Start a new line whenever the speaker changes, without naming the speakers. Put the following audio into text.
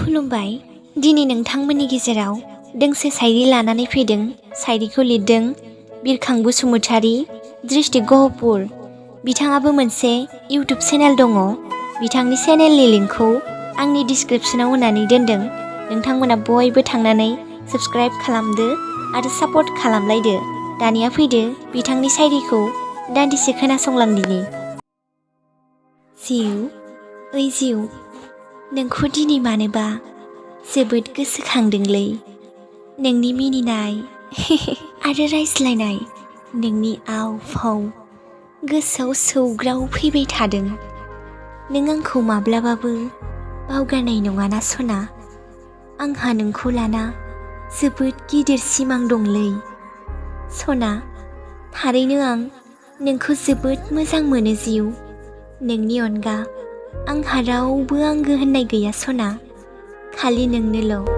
खुलुमबाय। दिनै नोंथांमोननि गेजेराव दोंसे शायरि लानानै फैदों। शायरिखौ लिरदों बिरखां बसुमतारी, डिस्ट्रिक्ट गहपुर। बिथाङाबो मोनसे इउटुब चेनेल दङ। बिथांनि चेनेलनि लिंकखौ आंनि डिसक्रिपसनाव होनानै दोनदों। नोंथांमोना बयबो थांनानै साबस्क्राइब खालामदो आरो सापर्ट खालामलायदो। दानिया फैदो बिथांनि शायरिखौ दान्दिसे खोनासंलांदिनि। जिउ ओइ जिउ, नोंखौ दिनै मानोबा जोबोद गोसोखांदोंलै। नोंनि मिनिनाय आरो रायज्लायनाय, नोंनि आव फाव गोसोआव सौग्राव फैबाय थादों। नों आंखौ माब्लाबाबो बावगारनाय नङाना सना? आंहा नोंखौ लाना जोबोद गिदिर सिमां दंलै। सना, थारैनो आं नोंखौ जोबोद मोजां मोनो जिउ। नोंनि अनगा आंहा रावबो आंगो होननाय गैया सना, खालि नोंनोल'।